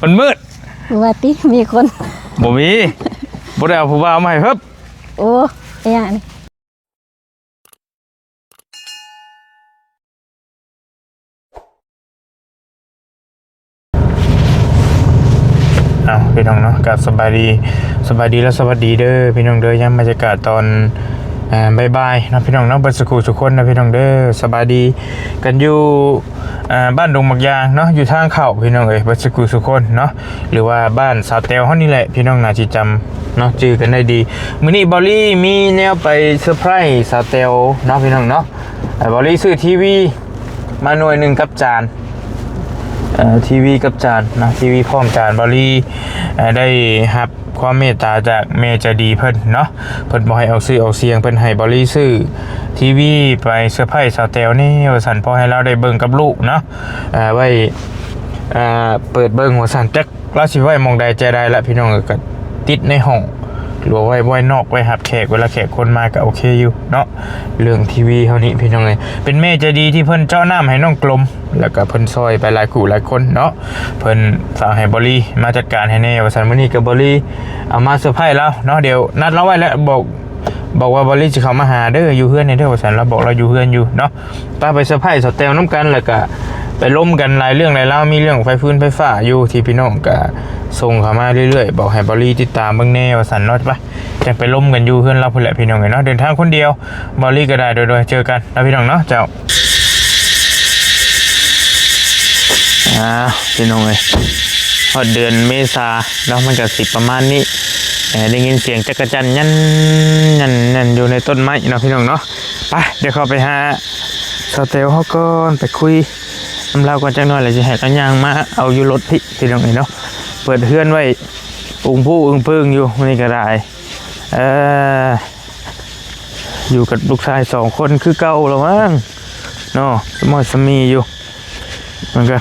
ມັນມືດ. ວ່າຕິ ມີຄົນ. ບໍ່ມີ. ບໍ່ໄດ້ເອົາຜູ້ບ່າວມາໃຫ້ເຮີບ. ໂອ້ ອີຫຍັງນີ້? ເອົາ ພີ່ນ້ອງເນາະ ກໍສະບາຍດີ ສະບາຍດີ ແລະ ສະຫວັດດີເດີພີ່ນ້ອງເດີ ຍາມບັນຍາກາດຕອນ ອ່າ ບ່າຍໆເນາະ ພີ່ນ້ອງເນາະ ເບິດສູ່ຜູ້ສູ່ຄົນເນາະ ພີ່ນ້ອງເດີ ສະບາຍດີກັນຢູ່ ອ່າ ບ້ານດົງໝາກຢາງເນາະ ຢູ່ທາງເຂົ້າ ພີ່ນ້ອງເອີຍ ເບິດສູ່ຜູ້ສູ່ຄົນເນາະ ຫຼືວ່າບ້ານສາວແຕວເຮົານີ້ແຫຼະ ພີ່ນ້ອງໜ້າຊິຈຳເນາະ ຈື່ກັນໄດ້ດີ. ມື້ນີ້ເບົາລີມີແນວໄປເຊີໄພຣສສາວແຕວເນາະ ພີ່ນ້ອງເນາະ ເອີ ເບົາລີຊື້ທີວີມາໜ່ວຍໜຶ່ງກັບຈານ ເອີ ທີວີກັບຈານເນາະ ທີວີພ້ອມຈານ ເບົາລີ ເອີ ໄດ້ຮັບຄວາມເມດຕາຈາກແມ່ໃຈດີເພິ່ນເນາະ ເພິ່ນບໍ່ໃຫ້ອອກຊື່ອອກສຽງ ເພິ່ນໃຫ້ເບົາລີຊື້ທີວີໄປເຊີໄພຣສສາວແຕວແດ່ວ່າຊັ້ນ ພໍໃຫ້ລາວໄດ້ເບິ່ງກັບລູກເນາະ ເອີ ໄວ້ ເອີ ເປີດເບິ່ງວ່າຊັ້ນ ຈັກ ລາວຊິໄວ້ໝ່ອງໃດແຈໃດລະ ພີ່ນ້ອງເອີຍ ກໍຕິດໃນຫ້ອງ ຫຼືວ່າໄວ້ ໄວ້ນອກ ໄວ້ຮັບແຂກ ເວລາແຂກຄົນມາກໍໂອເຄຢູ່ເນາະ ເລື່ອງທີວີເຮົານີ້ ພີ່ນ້ອງເອີຍ ເປັນແມ່ໃຈດີທີ່ເພິ່ນເຈາະນ້ຳໃຫ້ນ້ອງກົມ ແລ້ວກໍເພິ່ນຊ່ອຍໄປຫຼາຍຄູ່ຫຼາຍຄົນເນາະ ເພິ່ນຝາກໃຫ້ເບົາລີມາຈັດການໃຫ້ແດ່ວ່າຊັ້ນ ມື້ນີ້ກໍເບົາລີເອົາມາເຊີໄພຣລາວເນາະ ດຽວນັດລາວໄວ້ແລ້ວ ບອກ ບອກວ່າເບົາລີຊິເຂົ້າມາຫາເດີ ຢູ່ເຮືອນແດ່ເດີວ່າຊັ້ນ ລາວບອກລາວຢູ່ເຮືອນຢູ່ເນາະ. ໄປ ໄປເຊີໄພຣສສາວແຕວນຳກັນ ແລ້ວກະໄປລົມກັນຫຼາຍເລື່ອງຫຼາຍລາວ ມີເລື່ອງໄຟຟືນໄຟຟ້າຢູ່ ທີ່ພີ່ນ້ອງກະສົ່ງເຂົ້າມາເລື້ອຍໆ ບອກໃຫ້ເບົາລີຕິດຕາມເບິ່ງແດ່ວ່າຊັ້ນເນາະ ໄປ ຈັ່ງໄປລົມກັນຢູ່ເຮືອນລາວພຸ້ນແຫຼະ ພີ່ນ້ອງເອີຍເນາະ ເດີນທາງຄົນດຽວ ເບົາລີກໍໄດ້ ໂດຍໆ ເຈີກັນເນາະ ພີ່ນ້ອງເນາະ ເຈົ້າ. ອ່າ ພີ່ນ້ອງເອີຍ ຮອດເດືອນເມສາເນາະ ມັນກໍຊິປະມານນີ້ ເອີ ໄດ້ຍິນສຽງຈັກກະຈັ່ນຍັນໆໆ ຢູ່ໃນຕົ້ນໄມ້ເນາະ ພີ່ນ້ອງເນາະ. ໄປ ດຽວເຂົ້າໄປຫາສາວແຕວເຮົາກ່ອນ ໄປຄຸຍນຳລາວກ່ອນຈັກໜ້ອຍ ແລ້ວຊິໃຫ້ລາວຍ່າງມາເອົາຢູ່ລົດພີ້ ພີ່ນ້ອງເອີຍເນາະ. ເປີດເຮືອນໄວ້ອຸງພູອຶງເພິງຢູ່ ມື້ນີ້ກໍໄດ້ ເອີ ຢູ່ກັບລູກຊາຍສອງຄົນຄືເກົ່າລະມັ້ງເນາະ ສະໝໍສະໝີຢູ່ ມັນກໍ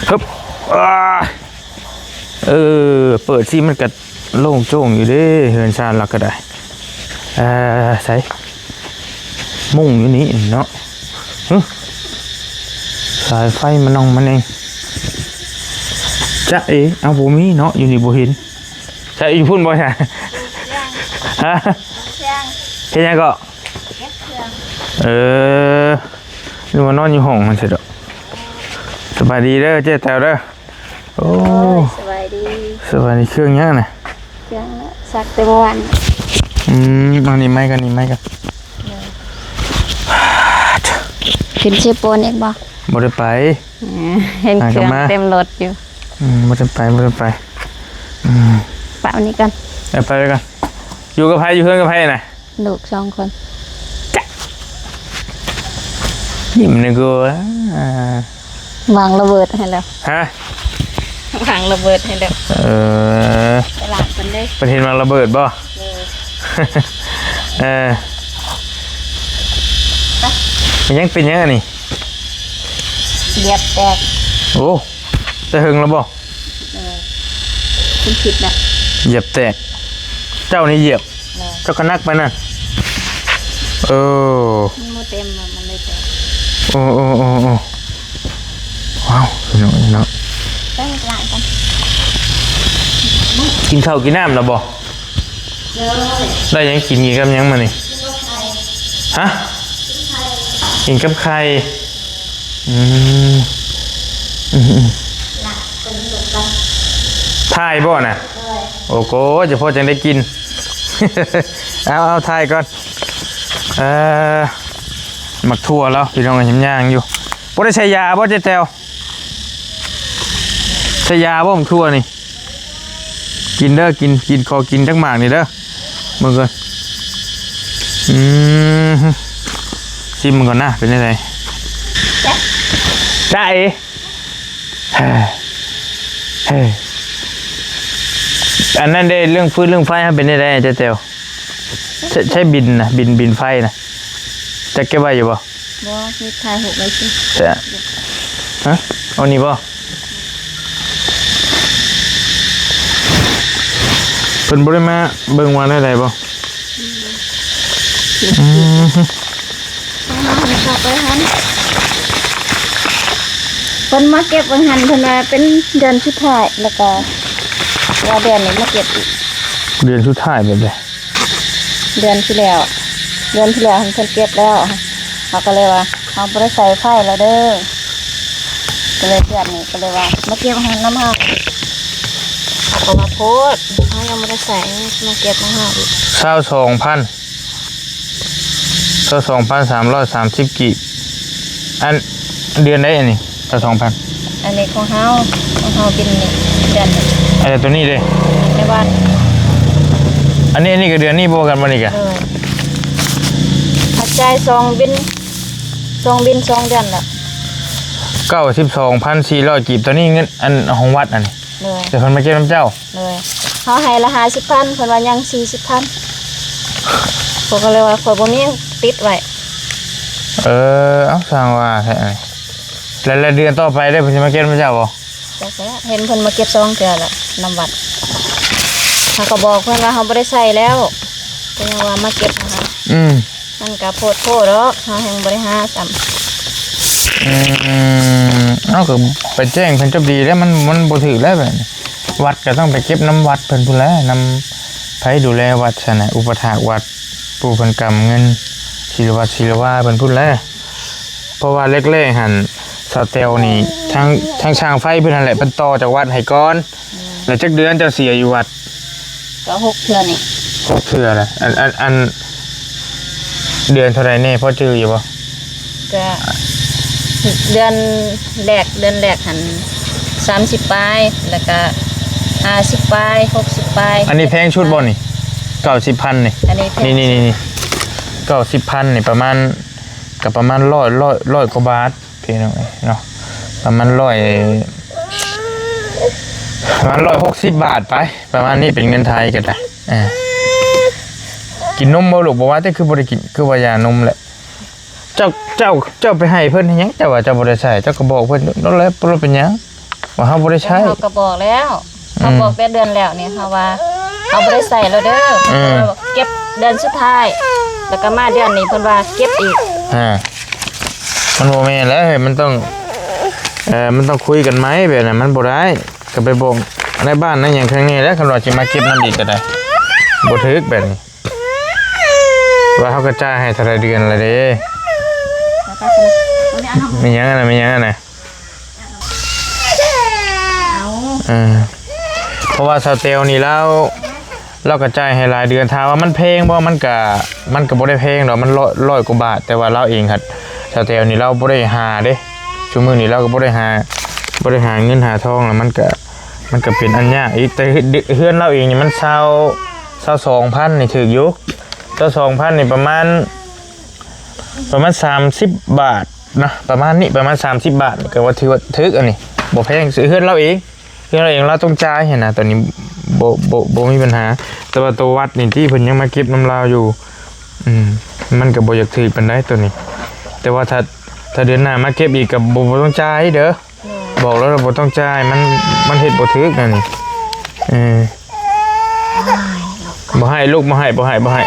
ຮຶບ ອາ ເອີ ເປີດຊິມັນກໍ ໂລ່ງໂຈ້ງຢູ່ເດ້ ເຮືອນຊານລາວກໍໄດ້ ເອີ ໃສ ມຸ້ງຢູ່ນີ້ເນາະ ຫຶ ສາຍໄຟມານອງມາແນງ ຈະເອ ເອົາ ບໍ່ມີເນາະ ຢູ່ນີ້ບໍ່ເຫັນ ໃສ ຢູ່ພຸ້ນບໍ່ຊະ ຮະ ເຮັດຫຍັງເກາະ ເອີ ຫຼືວ່ານອນຢູ່ຫ້ອງຫັ້ນຊິດອກ ສະບາຍດີເດີ ເຈ້ແຕວເດີ. ໂອ້ ໂອ້ຍ ສະບາຍດີ ສະບາຍດີ ເຄື່ອງຫຍັງນະ? ເຄື່ອງຊັກແຕ່ເມື່ອວານ ອືມ ເອົານີ້ໄມ້ກ່ອນ ນີ້ໄມ້ກ່ອນ ເອີ ຂຶ້ນເຊໂປນອີກບໍ່? ບໍ່ໄດ້ໄປ ເອີ ເຫັນເຄື່ອງເຕັມລົດຢູ່ ອືມ ບໍ່ໄດ້ໄປ ບໍ່ໄດ້ໄປ ອືມ ປະອັນນີ້ກ່ອນ ເອີ ໄປໄວ້ກ່ອນ ຢູ່ກັບໃຜ? ຢູ່ເຮືອນກັບໃຜນະ? ລູກສອງຄົນ ຈະ ຍິ້ມໜຶ່ງກູ ອາ ວາງລະເບີດໃຫ້ແລ້ວ ຮະ ວາງລະເບີດໃຫ້ແລ້ວ ເອີ ຕະຫຼາດເພິ່ນເດ້ ເພິ່ນເຫັນວາງລະເບີດບໍ່? ເອີ ເອີ ໄປ ມັນຍັງເປັນຫຍັງອັນນີ້? ຢຽບແຕກ ໂອ້ ແຕ່ເຫິງແລ້ວບໍ່? ເອີ ເພິ່ນຜິດແລ້ວ ຢຽບແຕກ ເຈົ້ານີ້ຢຽບ ເອີ ເຈົ້າກໍໜັກປານນັ້ນ ເອີ ມັນບໍ່ເຕັມ ມັນເລີຍແຕກ ໂອ້ ໂອ້ ໂອ້ ໂອ້ ວ້າວ ພີ່ນ້ອງເນາະ ໄປລ້າງກ່ອນ ກິນເຂົ້າກິນນ້ຳແລ້ວບໍ່? ໂດຍ ໄດ້ຫຍັງກິນ ກິນກັບຫຍັງມື້ນີ້? ຮະ? ກິນກັບໄຂ່ ອືມ ອືມ ຖ່າຍບໍ່ນະ? ໂອ້ໂກ ຈະພໍຈັ່ງໄດ້ກິນ ເອົາ ເອົາ ຖ່າຍກ່ອນ ເອີ ໝາກຖົ່ວລາວ ພີ່ນ້ອງ ຍັງຍ່າງຢູ່ ບໍ່ໄດ້ໃສ່ຢາບໍ່ ເຈ້ແຕວ? ໃສ່ຢາບໍ່ໝາກຖົ່ວນີ້? ກິນເດີ ກິນ ກິນ ຂໍກິນຈັກໝາກນີ້ເດີ ເບິ່ງກ່ອນ ອືມ ຊີມເບິ່ງກ່ອນນະ ເປັນຈັ່ງໃດ? ຈະ ຈະເອ ເອີ ເອີ ອັນນັ້ນເດ້ ເລື່ອງຟືນເລື່ອງໄຟເຮົາເປັນຈັ່ງໃດ ເຈົ້າແຕວ? ໃຊ້ ໃຊ້ບິນນະ ບິນ ບິນໄຟນະ ຈະເກັບໄວ້ຢູ່ບໍ່? ບໍ່ ມີຖ່າຍຮູບໄວ້ຊື່ ແຊະ ຮະ ເອົານີ້ບໍ່? ເພິ່ນບໍ່ໄດ້ມາເບິ່ງວ່າແນວໃດບໍ່? ອືມ ອືມ ເຂົ້າໄປຫັ້ນ ໄປ ເພິ່ນມາເກັບຫວ່າງຫັ້ນ ເພິ່ນວ່າເປັນເດືອນສຸດທ້າຍ ແລ້ວກໍວ່າເດືອນນີ້ມາເກັບອີກ. ເດືອນສຸດທ້າຍແບບໃດ? ເດືອນທີ່ແລ້ວ ເດືອນທີ່ແລ້ວເພິ່ນເກັບແລ້ວ ເຮົາກໍເລີຍວ່າເຮົາບໍ່ໄດ້ໃສ່ໄຟແລ້ວເດີ ກໍເລີຍເດືອນນີ້ກໍເລີຍວ່າມາເກັບນຳເຮົາ. ເຮົາກໍວ່າໂພດ ເຮົາຍັງບໍ່ໄດ້ໃສ່ ມາເກັບນຳເຮົາອີກ. ຊາວສອງພັນ ຊາວສອງພັນສາມຮ້ອຍສາມສິບກີບ. ອັນເດືອນໃດອັນນີ້? ຊາວສອງພັນ. ອັນນີ້ຂອງເຮົາ ຂອງເຮົາບິນນີ້ເດືອນນີ້. ອັນຕົວນີ້ເດ້? ແມ່ນ. ອັນນີ້ ອັນນີ້ກໍເດືອນນີ້ບໍ່ກັນບໍ່ນີ້ກະ? ເອີ ເຮົາຈ່າຍສອງບິນ ສອງບິນສອງເດືອນລະ ເກົ້າສິບສອງພັນສີ່ຮ້ອຍກີບ. ຕົວນີ້ເງິນອັນຂອງວັດອັນນີ້? ໂດຍ. ແຕ່ເພິ່ນມາເກັບນຳເຈົ້າ? ໂດຍ. ເຮົາໃຫ້ລະຫ້າສິບພັນ ເພິ່ນວ່າຍັງສີ່ສິບພັນ ຂ້ອຍກໍເລີຍວ່າຂ້ອຍບໍ່ມີຕິດໄວ້. ເອີ ເອົ້າ ຊ່າງວ່າແທ້. ແລ້ວ ແລ້ວເດືອນຕໍ່ໄປເດ້ ເພິ່ນຊິມາເກັບນຳເຈົ້າບໍ່? ຈັກແຫຼະ ເຫັນເພິ່ນມາເກັບສອງເທື່ອລະນຳວັດ ເຮົາກໍບອກເພິ່ນວ່າເຮົາບໍ່ໄດ້ໃຊ້ແລ້ວ ກໍຍັງວ່າມາເກັບນຳເຮົາ. ອືມ. ມັນກະໂພດໂພດດອກ ເຮົາແຮ່ງບໍ່ໄດ້ຫາຊ້ຳ. ອືມ ເອົາ ກໍໄປແຈ້ງເພິ່ນຈົບດີແລ້ວ ມັນ ມັນບໍ່ຖືກແລ້ວແບບນີ້ ວັດກໍຕ້ອງໄປເກັບນຳວັດເພິ່ນພຸ້ນແຫຼະ ນຳໃຜດູແລວັດຊັ້ນນະ ອຸປະຖາກວັດ ຜູ້ເພິ່ນກຳເງິນ ສິລະວັດ ສິລະວາເພິ່ນພຸ້ນແຫຼະ. ເພາະວ່າແລກໆຫັ້ນ ສາວແຕວນີ້ ທາງ ທາງຊ່າງໄຟເພິ່ນຫັ້ນແຫຼະ ເພິ່ນຕໍ່ຈາກວັດໃຫ້ກ່ອນ. ແລ້ວຈັກເດືອນເຈົ້າເສຍຢູ່ວັດ? ກໍຫົກເທື່ອນີ້. ຫົກເທື່ອລະ. ອັນ ອັນ ອັນເດືອນເທົ່າໃດແດ່ ພໍຈື່ຢູ່ບໍ່? ກະເດືອນແລກ ເດືອນແລກຫັ້ນສາມສິບປາຍ ແລ້ວກະຫ້າສິບປາຍ ຫົກສິບປາຍ. ອັນນີ້ແພງສຸດບໍ່ນີ້? ເກົ້າສິບພັນນີ້. ອັນນີ້ແພງ ນີ້ໆໆ ເກົ້າສິບພັນນີ້ ປະມານ ກໍປະມານຮ້ອຍ ຮ້ອຍ ຮ້ອຍກວ່າບາດ ພີ່ນ້ອງເອີຍເນາະ ປະມານຮ້ອຍ ປະມານຮ້ອຍຫົກສິບບາດໄປ ປະມານນີ້ ເປັນເງິນໄທກໍໄດ້. ເອີ ກິນນົມບໍ່ລູກ? ບໍ່ວ່າແຕ່ຄືບໍ່ໄດ້ກິນ ຄືວ່າຢານົມແຫຼະ. ເຈົ້າ ເຈົ້າ ເຈົ້າໄປໃຫ້ເພິ່ນເຮັດຫຍັງ? ເຈົ້າວ່າເຈົ້າບໍ່ໄດ້ໃຊ້ ເຈົ້າກໍບອກເພິ່ນໂລດແຫຼະ ບໍ່ເປັນຫຍັງ ວ່າເຮົາບໍ່ໄດ້ໃຊ້. ເຮົາກໍບອກແລ້ວ ອືມ ເຮົາບອກແຕ່ເດືອນແລ້ວນີ້ ເຮົາວ່າເຮົາບໍ່ໄດ້ໃຊ້ແລ້ວເດີ ເອີ ເກັບເດືອນສຸດທ້າຍ ແລ້ວກໍມາເດືອນນີ້ເພິ່ນວ່າເກັບອີກ. ອ່າ ມັນບໍ່ແມ່ນແລ້ວເຮີ້ຍ ມັນຕ້ອງ ເອີ ມັນຕ້ອງຄຸຍກັນໃໝ່ແບບນັ້ນ ມັນບໍ່ໄດ້. ກໍໄປບອກນາຍບ້ານນາຍຫຍັງຂ້າງໃນແຫຼະ ຄັນວ່າຊິມາເກັບນຳອີກກໍໄດ້ ບໍ່ຖືກແບບນີ້. ວ່າເຮົາກະຈ່າຍໃຫ້ເທົ່າໃດເດືອນລະເດ້. ແມ່ນຫຍັງອັນນັ້ນ ແມ່ນຫຍັງອັນນັ້ນ? ເອີ ເພາະວ່າສາວແຕວນີ້ລາວ ລາວກະຈ່າຍໃຫ້ຫຼາຍເດືອນ. ຖາມວ່າມັນແພງບໍ່? ມັນກະ ມັນກະບໍ່ໄດ້ແພງດອກ ມັນຮ້ອຍ ຮ້ອຍກວ່າບາດ ແຕ່ວ່າລາວເອງຫັ້ນ ສາວແຕວນີ້ລາວບໍ່ໄດ້ຫາເດ້. ຊຸມື້ນີ້ລາວກໍບໍ່ໄດ້ຫາ ບໍ່ໄດ້ຫາເງິນຫາທອງ ລະມັນກະ ມັນກະເປັນອັນຍາກອີກ. ແຕ່ເຮືອນລາວເອງນີ້ມັນຊາວ ຊາວສອງພັນນີ້ຖືກຢູ່ ຊາວສອງພັນນີ້ປະມານ ປະມານສາມສິບບາດນະ ປະມານນີ້ ປະມານສາມສິບບາດ ກໍວ່າຖືວ່າຖືກ. ອັນນີ້ບໍ່ແພງ ເຮືອນລາວເອງ ເຮືອນລາວເອງ ລາວຕ້ອງຈ່າຍຫັ້ນນະ. ຕອນນີ້ບໍ່ ບໍ່ ບໍ່ມີບັນຫາ ແຕ່ວ່າໂຕວັດນີ້ຕິ ເພິ່ນຍັງມາເກັບນຳລາວຢູ່. ອືມ ມັນກໍບໍ່ຢາກຖືກປານໃດໂຕນີ້ ແຕ່ວ່າຖ້າ ຖ້າເດືອນໜ້າມາເກັບອີກກໍບໍ່ ບໍ່ຕ້ອງຈ່າຍເດີ. ບອກແລ້ວວ່າບໍ່ຕ້ອງຈ່າຍ ມັນ ມັນເຮັດບໍ່ຖືກນະນີ້. ເອີ ບໍ່ໃຫ້ລູກ ບໍ່ໃຫ້ ບໍ່ໃຫ້ ບໍ່ໃຫ້.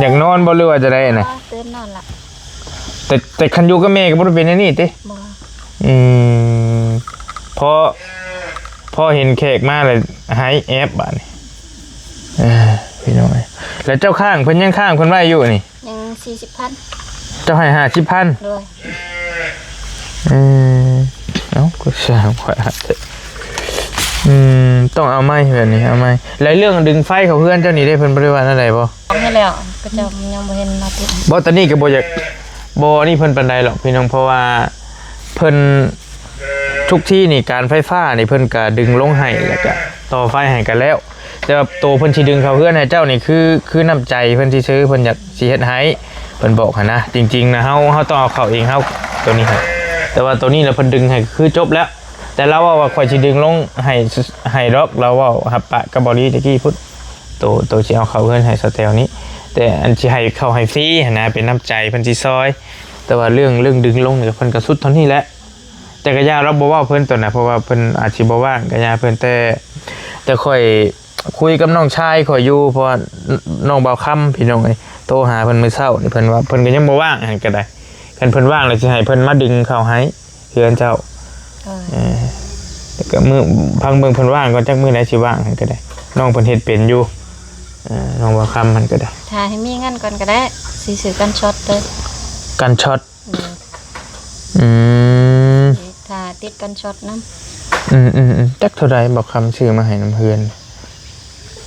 ຢາກນອນບໍ່ ຫຼືວ່າຈັ່ງໃດນະ? ຕື່ນນອນລະ. ແຕ່ ແຕ່ຄັນຢູ່ກັບແມ່ກໍບໍ່ໄດ້ເປັນແນວນີ້ຕິ? ບໍ່. ອືມ ພໍ ພໍເຫັນແຂກມາແລ້ວໄຫ້ແອບບາດນີ້. ເອີ ພີ່ນ້ອງເອີຍ ແລ້ວເຈົ້າຄ້າງເພິ່ນ ຍັງຄ້າງເພິ່ນໄວ້ຢູ່ນີ້? ຍັງສີ່ສິບພັນ. ເຈົ້າໃຫ້ຫ້າສິບພັນ? ໂດຍ. ເອີ ເອົ້າ ກໍຊ່າງວ່າ ອືມ ຕ້ອງເອົາໃໝ່ແບບນີ້ ເອົາໃໝ່. ແລ້ວເລື່ອງດຶງໄຟເຂົ້າເຮືອນເຈົ້ານີ້ເດ້ ເພິ່ນບໍ່ໄດ້ວ່າແນວໃດບໍ່? ເຮັດແລ້ວ ຂະເຈົ້າຍັງບໍ່ເຫັນມາຕິດ. ບໍ່ ຕອນນີ້ກໍບໍ່ຢາກ ບໍ່ອັນນີ້ເພິ່ນປານໃດຫຼອກ ພີ່ນ້ອງ ເພາະວ່າເພິ່ນ ທຸກທີ່ນີ້ ການໄຟຟ້ານີ້ ເພິ່ນກະດຶງລົງໃຫ້ ແລ້ວກະຕໍ່ໄຟໃຫ້ກະແລ້ວ. ແຕ່ວ່າໂຕເພິ່ນຊິດຶງເຂົ້າເຮືອນໃຫ້ເຈົ້ານີ້ ຄື ຄືນ້ຳໃຈເພິ່ນຊື່ໆ ເພິ່ນຢາກຊິເຮັດໃຫ້ ເພິ່ນບອກຫັ້ນນະ. ຈິງໆນະ ເຮົາ ເຮົາຕ້ອງເອົາເຂົ້າເອງ ເຮົາ ໂຕນີ້ຫັ້ນ. ແຕ່ວ່າໂຕນີ້ລະເພິ່ນດຶງໃຫ້ຄືຈົບແລ້ວ. ແຕ່ລາວເວົ້າວ່າ ຂ້ອຍຊິດຶງລົງໃຫ້ ໃຫ້ດອກ ລາວເວົ້າຮັບປາກກັບບໍ່ລີຕະກີ້ພຸ້ນ. ໂຕ ໂຕຊິເອົາເຂົ້າເຮືອນໃຫ້ສາວແຕວນີ້ ແຕ່ອັນຊິໃຫ້ເຂົ້າໃຫ້ຟຣີຫັ້ນນະ ເປັນນ້ຳໃຈເພິ່ນຊິຊ່ອຍ. ແຕ່ວ່າເລື່ອງ ເລື່ອງດຶງລົງນີ້ ເພິ່ນກະສຸດເທົ່ານີ້ແຫຼະ. ແຕ່ກະຢ່າ ລາວບໍ່ເວົ້າເພິ່ນໂຕນະ ເພາະວ່າເພິ່ນອາດຊິບໍ່ວ່າງ ກະຢ່າເພິ່ນ. ແຕ່ ແຕ່ຂ້ອຍຄຸຍກັບນ້ອງຊາຍຂ້ອຍຢູ່ ເພາະວ່າ ນ- ນ້ອງບ່າວຄຳ ພີ່ນ້ອງເອີຍ ໂທຫາເພິ່ນມື້ເຊົ້ານີ້ ເພິ່ນວ່າເພິ່ນກໍຍັງບໍ່ວ່າງຫັ້ນກໍໄດ້. ຄັນເພິ່ນວ່າງແລ້ວຊິໃຫ້ເພິ່ນມາດຶງເຂົ້າໃຫ້ເຮືອນເຈົ້າ. ເອີ ແລ້ວກໍມື້ ຟັງເບິ່ງເພິ່ນວ່າງກ່ອນ ຈັກມື້ໃດຊິວ່າງຫັ້ນກໍໄດ້. ນ້ອງເພິ່ນເຮັດເປັນຢູ່ ເອີ ນ້ອງບ່າວຄຳຫັ້ນກໍໄດ້. ຖ້າໃຫ້ມີເງິນກ່ອນກໍໄດ້ ຊິຊື້ກັນຊັອດເດີ້. ກັນຊັອດ? ໂດຍ. ອືມ ຖ້າຕິດກັນຊັອດນຳ. ອືມໆໆ ຈັກເທົ່າໃດບ່າວຄຳຊື້ມາໃຫ້ນຳເຮືອນ?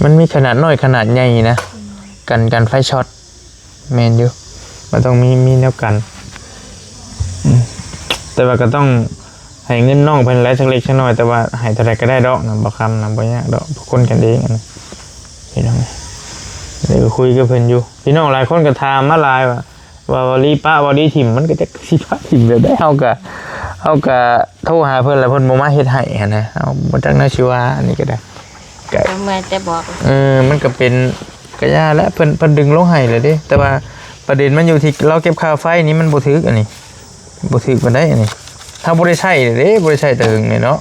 ມັນມີຂະໜາດນ້ອຍຂະໜາດໃຫຍ່ນະ. ອືມ ກັນ ກັນໄຟຊັອດ. ແມ່ນຢູ່ ມັນຕ້ອງມີ ມີແນວກັນ. ອືມ ແຕ່ວ່າກໍຕ້ອງໃຫ້ເງິນນ້ອງເພິ່ນຫຼາຍ ສັກເລັກສັກນ້ອຍ ແຕ່ວ່າໃຫ້ເທົ່າໃດກໍໄດ້ດອກນະ ບ່າວຄຳນະ ບໍ່ຍາກດອກ ພວກຄົນກັນເອງ ອັນນີ້ ພີ່ນ້ອງ. ແລ້ວກໍຄຸຍກັບເພິ່ນຢູ່ ພີ່ນ້ອງຫຼາຍຄົນກໍຖາມມາຫຼາຍວ່າ ວ່າ ວ່າລີປະ ວ່າລີຖິ້ມ ມັນກໍຈັກຊິປະຖິ້ມແບບໃດ. ເຮົາກໍ ເຮົາກໍໂທຫາເພິ່ນ ແລ້ວເພິ່ນບໍ່ມາເຮັດໃຫ້ຫັ້ນນະ ເຮົາບໍ່ຈັກແນວຊິວ່າ. ອັນນີ້ກໍໄດ້ ກໍ ກໍເມື່ອຍແຕ່ບອກ. ເອີ ມັນກໍເປັນ ກະຢ່າແຫຼະ ເພິ່ນ ເພິ່ນດຶງລົງໃຫ້ແລ້ວເດ້. ແຕ່ວ່າປະເດັນມັນຢູ່ທີ່ລາວເກັບຄ່າໄຟນີ້ ມັນບໍ່ຖືກ ອັນນີ້ບໍ່ຖືກປານໃດ. ອັນນີ້ເຮົາບໍ່ໄດ້ໃຊ້ເດ້ ບໍ່ໄດ້ໃຊ້ແຕ່ເຫິງແລ້ວເນາະ.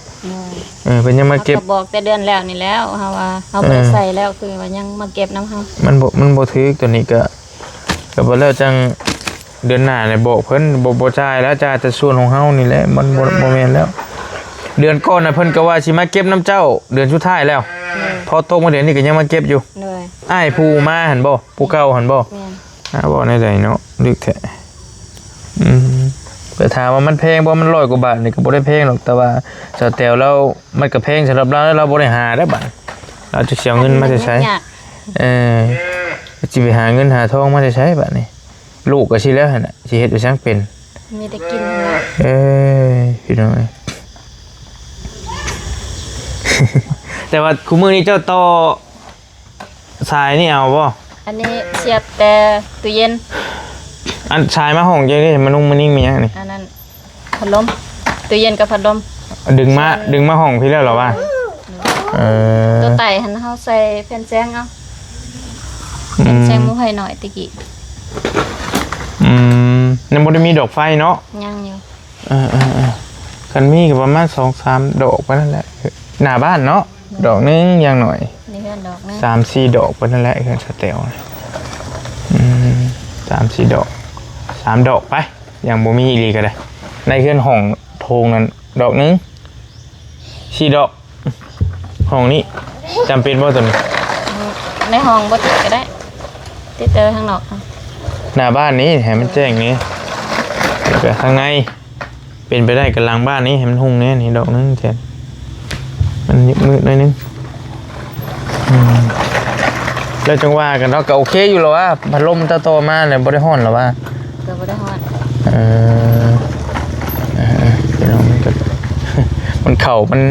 ເອີ ເພິ່ນຍັງມາເກັບ ເຮົາກໍບອກແຕ່ເດືອນແລ້ວນີ້ແລ້ວ ເຮົາວ່າເຮົາບໍ່ໄດ້ໃຊ້ແລ້ວ ຄືວ່າຍັງມາເກັບນຳເຮົາ. ມັນບໍ່ ມັນບໍ່ຖືກ ໂຕນີ້ກໍ ກໍບໍ່ແລ້ວຈັ່ງເດືອນໜ້ານີ້ບອກເພິ່ນ ບໍ່ ບໍ່ຈ່າຍແລ້ວ ຈ່າຍແຕ່ສ່ວນຂອງເຮົານີ້ແຫຼະ. ມັນບໍ່ ບໍ່ແມ່ນແລ້ວ ເດືອນກ່ອນນະ ເພິ່ນກໍວ່າຊິມາເກັບນຳເຈົ້າ ເດືອນສຸດທ້າຍແລ້ວ. ພໍຕົກມາເດືອນນີ້ກໍຍັງມາເກັບຢູ່. ໂດຍ. ອ້າຍຜູ້ມາຫັ້ນບໍ່? ຜູ້ເກົ່າຫັ້ນບໍ່? ແມ່ນ. ອ້າ ເວົ້າແນວໃດເນາະ ດຶກແທ້. ອືມ ແຕ່ຖາມວ່າມັນແພງບໍ່? ມັນຮ້ອຍກວ່າບາດນີ້ກໍບໍ່ໄດ້ແພງດອກ ແຕ່ວ່າສາວແຕວລາວ ມັນກໍແພງສຳລັບລາວ ລາວບໍ່ໄດ້ຫາໄດ້ບາດ ລາວຈະຊິເອົາເງິນມາແຕ່ໃສ? ເອີ ຊິໄປຫາເງິນຫາທອງມາແຕ່ໃສບາດນີ້? ລູກກໍຊິແລ້ວຫັ້ນນະ ຊິເຮັດໄປສັງເປັນ ມີແຕ່ກິນຫັ້ນແຫຼະ. ເອີຍ ພີ່ນ້ອງເອີຍ ແຕ່ວ່າຄູ່ມື້ນີ້ເຈົ້າຕໍ່ສາຍນີ້ເອົາບໍ່? ອັນນີ້ສຽບແຕ່ຕູ້ເຢັນ. ອັນສາຍມາຫ້ອງເຈົ້ານີ້ ມານຸ່ງມານິ່ງມີຫຍັງນີ້? ອັນນັ້ນ ພັດລົມ ຕູ້ເຢັນກັບພັດລົມ ດຶງມາ ດຶງມາຫ້ອງພີ້ແລ້ວເຫຼືອວ່າ? ເອີ ໂຕໄຕຫັ້ນເຮົາໃສ່ແຜ່ນແສງເອົາ. ອືມ ແຜ່ນແສງໝູໄພນ້ອຍແຕ່ກີ້. ອືມ ຍັງບໍ່ໄດ້ມີດອກໄຟເນາະ? ຍັງຢູ່. ເອີໆໆ ຄັນມີກໍປະມານສອງສາມດອກປານນັ້ນແຫຼະ ໜ້າບ້ານເນາະ. ດອກໜຶ່ງຢ່າງໜ້ອຍ ໃນເຮືອນດອກໜຶ່ງ ສາມສີ່ດອກປານນັ້ນແຫຼະ ເຮືອນສາວແຕວ. ອືມ ສາມສີ່ດອກ ສາມດອກໄປ ຍັງບໍ່ມີອີ່ຫຼີກໍໄດ້. ໃນເຮືອນຫ້ອງໂຖງນັ້ນດອກໜຶ່ງ ສີ່ດອກ. ຫ້ອງນີ້ຈຳເປັນບໍ່ຕົວນີ້? ໃນຫ້ອງບໍ່ຕິດກໍໄດ້ ຕິດແຕ່ທາງນອກ. ໜ້າບ້ານນີ້ໃຫ້ມັນແຈ້ງນີ້ ແລ້ວກໍທາງໃນ ເປັນໄປໄດ້ກໍຫຼັງບ້ານນີ້ໃຫ້ມັນຮຸ່ງແດ່ນີ້ດອກໜຶ່ງ ແທນມັນມືດໜ້ອຍໜຶ່ງ. ອືມ ແລ້ວຈັ່ງວ່າກັນເນາະ ກໍໂອເຄຢູ່ແລ້ວວ່າ ພັດລົມເຈົ້າຕໍ່ມາແລ້ວບໍ່ໄດ້ຮ້ອນແລ້ວວ່າ? ກໍບໍ່ໄດ້ຮ້ອນ. ເອີ ເອີໆ ພີ່ນ້ອງ ມັນກໍ ມັນເຂົ້າ ມັນ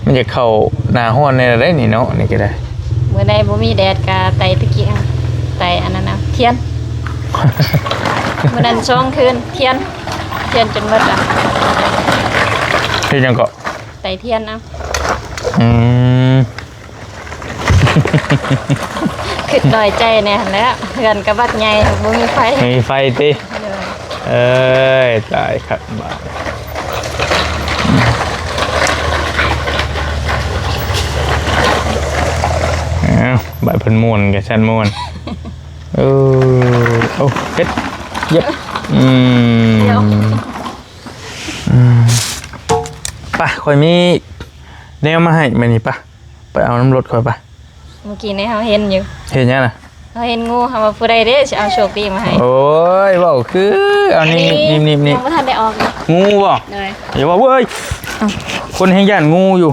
ມັນຢາກເຂົ້າໜ້າຮ້ອນແດ່ລະເດ້ນີ້ເນາະ ນີ້ກໍໄດ້. ມື້ໃດບໍ່ມີແດດກໍໄຕ່ຕະກີ້ ໄຕ່ອັນນັ້ນນະ ທຽນ. ມື້ນັ້ນສອງຄືນ ທຽນ ທຽນຈົນໝົດລະ. ເຮັດຫຍັງເກາະ? ໄຕ່ທຽນເອົາ. ອືມ ຄິດນ້ອຍໃຈແດ່ຫັ້ນແຫຼະ ເຮືອນກໍບັກໃຫຍ່ ບໍ່ມີໄຟ ບໍ່ມີໄຟຕິ? ໂດຍ. ເອີຍ ຕາຍຄັກບາດ. ອ້າວ ບາດເພິ່ນມ່ວນກໍຊັ້ນມ່ວນ. ເອີ ໂອ້ ເຮັດ ຢຽບ ອືມ ດຽວ ອືມ ໄປ ຂ້ອຍມີແນວມາໃຫ້ມື້ນີ້ ໄປ ໄປເອົານຳລົດຂ້ອຍໄປ. ເມື່ອກີ້ນີ້ເຮົາເຫັນຢູ່. ເຫັນຫຍັງນະ? ເຮົາເຫັນງູ ເຮົາວ່າຜູ້ໃດເດ້ຊິເອົາໂຊກດີມາໃຫ້. ໂອ້ຍ ເວົ້າຄື ເອົານີ້ ນີ້ ນີ້ ນີ້ ຍັງບໍ່ທັນໄດ້ອອກຢູ່. ງູບໍ່? ໂດຍ. ຢ່າເວົ້າເວີ້ຍ. ອ້າວ ຄົນແຮ່ງຢ້ານງູຢູ່.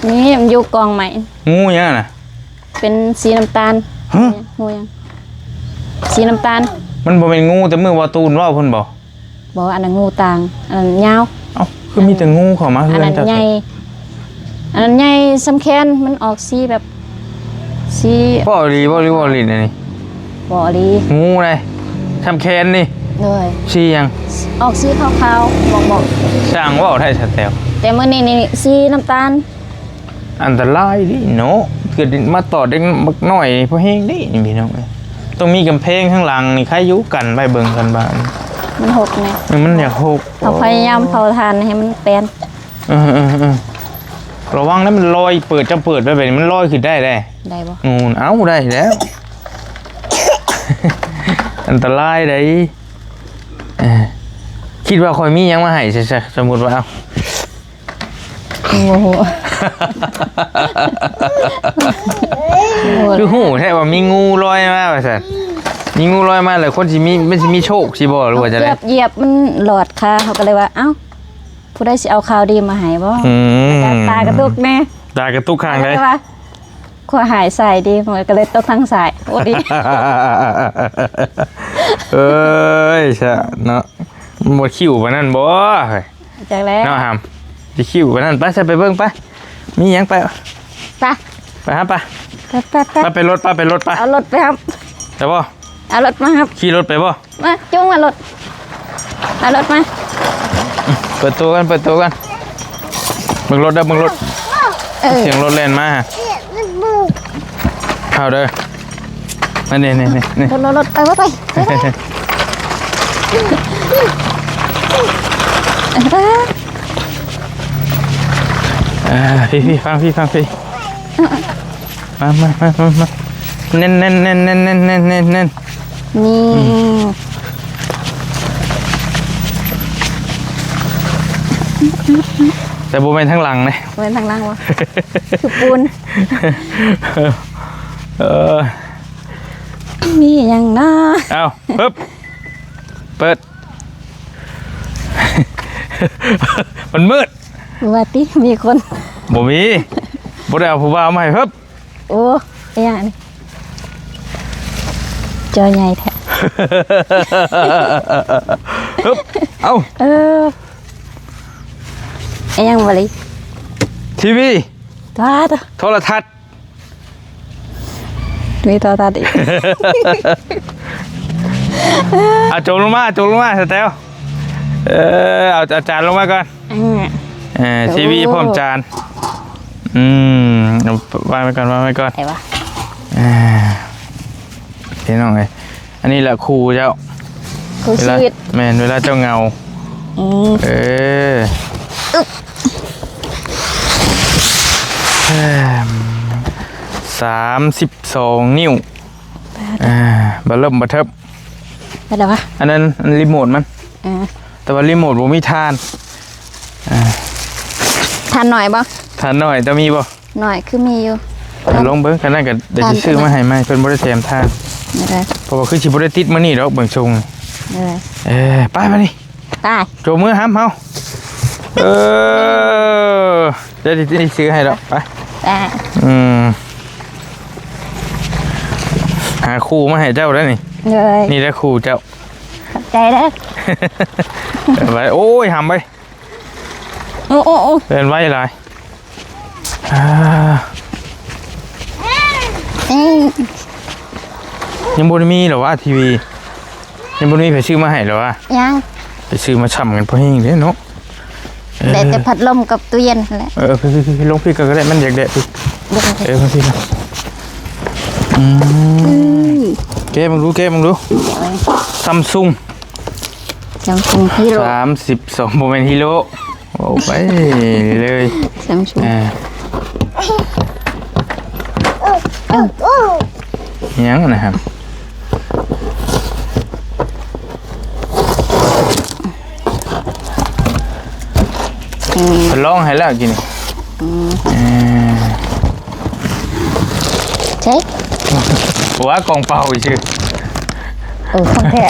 ນີ້ມັນຢູ່ກອງໄມ້. ງູຫຍັງນະ? ເປັນສີນ້ຳຕານ. ຮະ? ງູຫຍັງ? ສີນ້ຳຕານ. ມັນບໍ່ແມ່ນງູແຕ່ມື້ວ່າຕູນເວົ້າພຸ້ນບໍ່? ບໍ່ ອັນນັ້ນງູຕ່າງ ອັນນັ້ນຍາວ. ເອົ້າ ຄືມີແຕ່ງູເຂົ້າມາເຮືອນເຈົ້າ? ອັນນັ້ນໃຫຍ່ ອັນນັ້ນໃຫຍ່ສ່ຳແຂນ ມັນອອກສີແບບ ສີ ເວົ້າອີ່ຫຼີບໍ່ ຫຼືເວົ້າຫຼິ້ນອັນນີ້? ບໍ່ອີ່ຫຼີ. ງູໃດ ສ່ຳແຂນນີ້? ໂດຍ. ສີຫຍັງ? ອອກສີຂາວໆ ໝອກໆ. ຊ່າງເວົ້າໄດ້ສະແຕວ. ແຕ່ມື້ນີ້ນີ້ສີນ້ຳຕານ. ອັນຕະລາຍເດ້ເນາະ ເກີດມາຕອດເດັກນ້ອຍນີ້ພໍແຮງເດ້ນີ້ພີ່ນ້ອງເອີຍ. ຕ້ອງມີກຳແພງຂ້າງຫຼັງນີ້ ໃຄຢູ່ ກັນໄວ້ເບິ່ງກັນບາດ. ມັນຫົກແດ່. ເອີ ມັນຢາກຫົກ. ເຮົາພະຍາຍາມເຜົາຖ່ານໃຫ້ມັນແປນ. ເອີໆໆ ລະວັງນະ ມັນລອຍ ເປີດ ເຈົ້າເປີດໄວ້ແບບນີ້ ມັນລອຍຂຶ້ນໄດ້ເດ້. ໄດ້ບໍ່? ໂອ້ ເອົາ ໄດ້ແລ້ວ. ອັນຕະລາຍເດ້. ເອີ ຄິດວ່າຂ້ອຍມີຫຍັງມາໃຫ້ຊະ ສົມມຸດວ່າ ເອົ້າ ບໍ່ຮູ້ ຄືຮູ້ແທ້ວ່າມີງູລອຍມາວ່າຊັ້ນ. ມີງູລອຍມາແລ້ວຄົນຊິມີ ມັນຊິມີໂຊກຊິບໍ່ ຫຼືວ່າຈັ່ງໃດ? ເກືອບຢຽບມັນຫຼອດຂາ ເຮົາກໍເລີຍວ່າ ເອົ້າ ຜູ້ໃດຊິເອົາຂ່າວດີມາໃຫ້ບໍ່? ອືມ ຕາກະຕຸກແດ່ ຕາກະຕຸກຂ້າງໃດ? ຂ້ອຍຫາຍຊ້າຍເດ້ ມັນກໍເລີຍຕົກທາງຊ້າຍ. ໂອ້ ດີ ເອີຍ ຊະເນາະ ມັນບໍ່ຄິ້ວປານນັ້ນບໍ່? ຈັກແລ້ວ ເນາະຫຳ ຊິຄິ້ວປານນັ້ນ. ໄປ ຊະ ໄປເບິ່ງໄປ ມີຫຍັງໄປ ໄປ ໄປຫາໄປ ໄປ ໄປ ໄປ ໄປລົດ ໄປ ໄປລົດໄປ ເອົາລົດໄປຫຳ ໄດ້ບໍ່? ເອົາລົດມາຫຳ ຂີ່ລົດໄປບໍ່? ມາ ຈູງມາລົດ ເອົາລົດມາ ເປີດໂຕກັນ ເປີດໂຕກັນ ເບິ່ງລົດເດີ ເບິ່ງລົດ ເອີ ສຽງລົດແລ່ນມາ ເອົາເດີ ອັນນີ້ ນີ້ ນີ້ ນີ້ ລົດ ລົດ ລົດ ໄປ ໄປ ໄປ ໄປ ອ່າ ພີ່ ພີ່ ຟັງ ພີ່ ຟັງ ພີ່ ມາ ມາ ມາ ມາ ມາ ແໜ້ນ ແໜ້ນ ແໜ້ນ ແໜ້ນ ແໜ້ນ ແໜ້ນ ແໜ້ນ ນີ້ ອືມ ແຕ່ບໍ່ແມ່ນທາງຫຼັງເດ້ ບໍ່ແມ່ນທາງຫຼັງຫວາ? ຄືປູນ ເອີ ມີຫຍັງນະ? ເອົ້າ ປຶບ ເປີດ ມັນມືດ ວ່າຕິ ມີຄົນ ບໍ່ມີ ບໍ່ໄດ້ເອົາຜູ້ບ່າວມາໃຫ້ ເຮີບ ໂອ້ ອີຫຍັງນີ້ ຈໍໃຫຍ່ແທ້ ເຮີບ ເອົ້າ ເອີ ອີຫຍັງບໍ່ລີ ທີວີ ໂທລະທັດ ມີໂທລະທັດອີກ ເອົາ ຈົມລົງມາ ຈົມລົງມາ ສະແຕວ ເອີ ເອົາ ເອົາຈານລົງມາກ່ອນ ອືມ ເອີ ໂອ້ ທີວີພ້ອມຈານ ອືມ ເອົາ ວາງໄວ້ກ່ອນ ວາງໄວ້ກ່ອນ ໄດ້ວະ ເອີ ພີ່ນ້ອງເອີຍ ອັນນີ້ແຫຼະຄູ່ເຈົ້າ ຄູ່ຊີວິດ ແມ່ນ ເວລາເຈົ້າເຫງົາ ອືມ ເອີ ອຶບ ສາມສິບສອງນິ້ວ ອ່າ ບາເລີ່ມບາເທີບ ໄປແລ້ວວະ ອັນນັ້ນ ອັນຣີໂມດມັນ ອ່າ ແຕ່ວ່າຣີໂມດບໍ່ມີຖ່ານ ອ່າ ຖ່ານໜ້ອຍບໍ່? ຖ່ານໜ້ອຍ ເຈົ້າມີບໍ່? ໜ້ອຍຄືມີຢູ່ ລອງເບິ່ງ ຄັນນັ້ນກໍດຽວຊິຊື້ມາໃຫ້ໃໝ່ ເພິ່ນບໍ່ໄດ້ແຖມຖ່ານ ເອີ ເພາະວ່າຄືຊິບໍ່ໄດ້ຕິດມື້ນີ້ດອກເບິ່ງຊົງ ເອີ ເອີ ໄປບາດນີ້ ໄປ ໂຈມືຫຳເຮົາ ເອີ ດຽວຊິຊື້ໃຫ້ດອກ ໄປ ໄປ ອືມ ຫາຄູ່ມາໃຫ້ເຈົ້າໄດ້ນີ້ ເອີ ນີ້ແຫຼະຄູ່ເຈົ້າ ຂອບໃຈເດີ ໄປ ໂອ້ຍ ຫຳໄປ ໂອ້ ໂອ້ ໂອ້ ເດີນໄວຫຼາຍ ອ່າ ອືມ ຍັງບໍ່ໄດ້ມີເຫຼືອວະ ທີວີ ຍັງບໍ່ໄດ້ມີໃຜຊື້ມາໃຫ້ເຫຼືອວະ ຍັງ ໄປຊື້ມາຊ້ຳກັນພໍແຮງເດ້ເນາະ ເອີ ໄດ້ແຕ່ພັດລົມກັບຕູ້ເຢັນຫັ້ນແຫຼະ ເອີ ພີ່ ພີ່ ພີ່ ລົງພີ້ກ່ອນກໍໄດ້ ມັນຢາກແດດພີ້ ເອີ ພີ່ ພີ່ ອືມ ອືມ ແກະເບິ່ງດູ ແກະເບິ່ງດູ ຊຳຊຸງ ຊຳຊຸງຮີໂຣ ສາມສິບສອງ ບໍ່ແມ່ນຮີໂຣ ເວົ້າໄປເລີຍ ຊຳຊຸງ ອ່າ ເອີ ຫຍັງນະຄັບ ອືມ ເພິ່ນລອງໃຫ້ແລ້ວກີ້ນີ້ ອືມ ເອີ ໃຊ່ ວ່າກອງເປົ່າຊື່ ເອີ ຂອງແທ້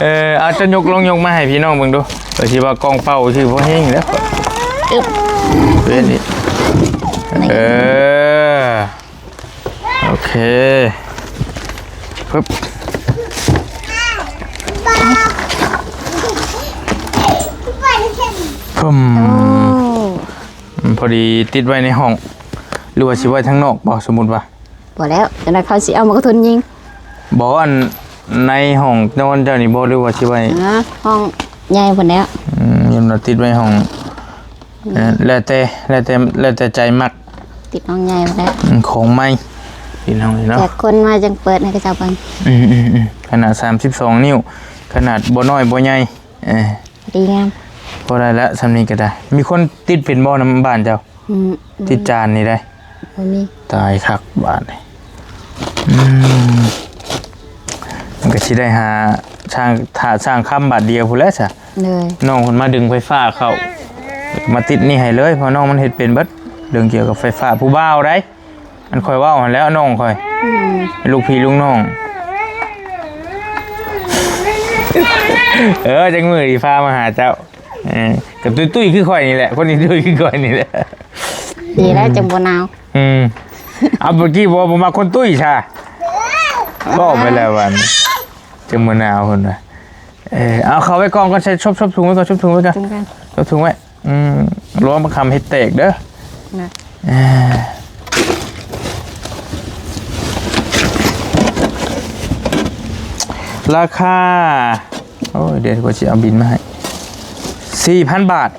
ເອີ ອາດຈະຍົກ ລອງຍົກມາໃຫ້ພີ່ນ້ອງເບິ່ງດູ ເອີ ຊິວ່າກອງເປົ່າຊື່ ພໍແຮງແລ້ວ ອຶບ ເອີ ນີ້ ນີ້ ເອີ ໂອເຄ ປຶບ ປຶ້ມ ໂອ້ ອືມ ພໍດີຕິດໄວ້ໃນຫ້ອງ ຫຼືວ່າຊິໄວ້ທາງນອກບໍ່? ສົມມຸດວ່າ ບໍ່ແລ້ວ ຈັ່ງໃດເຂົາຊິເອົາໝາກກະທຸນຍິງ ບໍ່ ອັນໃນຫ້ອງນອນເຈົ້ານີ້ບໍ່ ຫຼືວ່າຊິໄວ້ ອ່າ ຫ້ອງໃຫຍ່ພຸ້ນແລ້ວ ອືມ ຍັງວ່າຕິດໄວ້ຫ້ອງ ອືມ ເອີ ແລ້ວແຕ່ ແລ້ວແຕ່ ແລ້ວແຕ່ໃຈມັກ ຕິດຫ້ອງໃຫຍ່ພຸ້ນແລ້ວ ອືມ ຂອງໃໝ່ ພີ່ນ້ອງເນາະ ແຂກຄົນມາຈັ່ງເປີດໃຫ້ເຂົາເຈົ້າເບິ່ງ ອືມໆໆ ຂະໜາດສາມສິບສອງນິ້ວ ຂະໜາດບໍ່ນ້ອຍບໍ່ໃຫຍ່ ເອີ ດີງາມ ພໍໄດ້ລະ ສ່ຳນີ້ກໍໄດ້ ມີຄົນຕິດເປັນບໍ່ນຳບ້ານເຈົ້າ? ອືມ ຕິດຈານນີ້ໄດ້ ບໍ່ມີ ຕາຍຄັກບາດນີ້ ອືມ ມັນກໍຊິໄດ້ຫາ ຊ່າງ ຖ້າຊ່າງຄຳບາດດຽວພຸ້ນແຫຼະຊະ. ໂດຍ ນ້ອງເພິ່ນມາດຶງໄຟຟ້າເຂົ້າ ແລ້ວກໍມາຕິດນີ້ໃຫ້ເລີຍ ເພາະນ້ອງມັນເຮັດເປັນເບິດ ເລື່ອງກ່ຽວກັບໄຟຟ້າ. ຜູ້ບ່າວໃດ໋ ອັນຂ້ອຍເວົ້າຫັ້ນແຫຼະ ນ້ອງຂ້ອຍ ອືມ ລູກພີ່ລູກນ້ອງ. ເອີ ຈັກມື້ຊິພາມາຫາເຈົ້າ. ເອີ ກໍຕຸ້ຍໆຄືຂ້ອຍນີ້ແຫຼະ ຄົນຕຸ້ຍໆຄືຂ້ອຍນີ້ແຫຼະ. ດີແລ້ວຈັ່ງບໍ່ໜາວ. ອືມ ເອົາ ເມື່ອກີ້ບໍ່ ບໍ່ມັກຄົນຕຸ້ຍຊະ ບອກໄປແລ້ວວ່າ ຈັ່ງບໍ່ໜາວພຸ້ນນະ. ເອີ ເອົາເຂົ້າໄວ້ກ່ອນກ່ອນ ໃສ່ ຊົບ ຊົບຖົງໄວ້ກ່ອນ ຊົບຖົງໄວ້ກ່ອນ ຖົງກັນ ຊົບຖົງໄວ້. ອືມ ລະວັງບັກຄຳເຮັດແຕກເດີ. ນະ ເອີ ລາຄາ ໂອ້ຍ ດຽວຂ້ອຍຊິເອົາບິນມາໃຫ້ ສີ່ພັນບາດ.